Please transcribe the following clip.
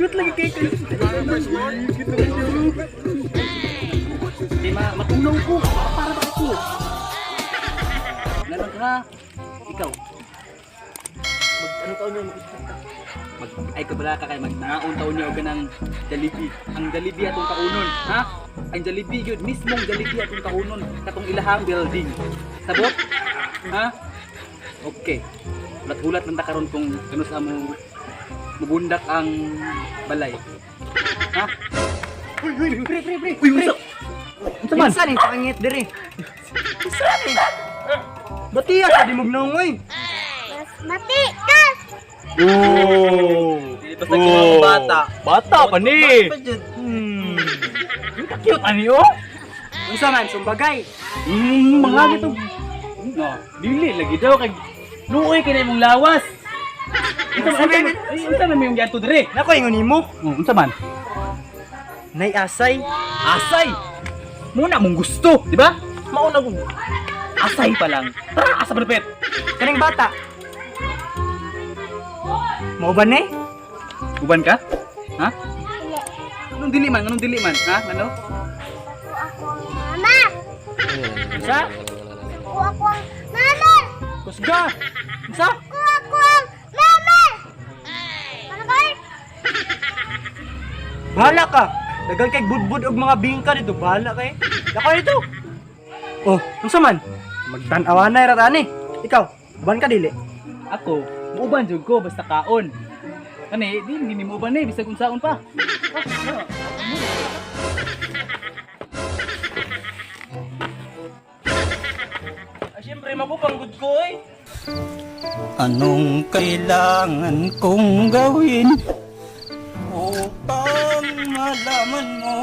Cute lagi kay kayo. Cute lagi siya. Di ma matunaw ko. Para ba ako? Nalang ka. Ikaw. Mag ano taon niyo mag Mag ay kabala ka kay magnangaon taon niyo og ganang Jollibee. Ang Jollibee atong kaunon, ha? Ang Jollibee gyud, mismong Jollibee atong kaunon katong ilahang building. Sabot? Ha? Okay. Hulat-hulat lang ta karon kung kano sa mo mubundak ang balay. Ha? Uy, uy, pre, pre, pre. Uy, unsa? Unsa man? Minsan eh, pangit diri. Minsan eh. Batiya sa di magnangoy. Mas mati ka! Oh. Basta oh. Bata. Bata pa ni. Hmm. Cute ani oh. Unsa man, sumbagay. Mga gito. No, dili lagi daw kay luoy kay na imong lawas. Unsa man? Ay, unsa man yung giadto dire? Nako ingon nimo. Oh, unsa man? Nay asay. Asay. Muna mong gusto, di ba? Mauna ko. Asay pa lang. Tara, asa palupit. Kaning bata. Mao ba ni? Uban ka? Ha? Dili. Anong dili man? Anong dili man? Ha? Ano? Ko ako ang mama! Unsa? Ko ako ang mama! Kusga. Unsa? Ko ako ang mama! Ano ba? Bahala ka. Dagan kay budbud og mga bingka dito. Bahala kay. Dako dito. Oh, unsa man? Magtan-awa na ra tani. Ikaw, uban ka dili. Ako, muuban jud ko basta kaon. Kani, di hindi ni muuban eh, bisag unsaon pa. Ah, siyempre, mapupanggod ko eh. Anong kailangan kong gawin upang malaman mo?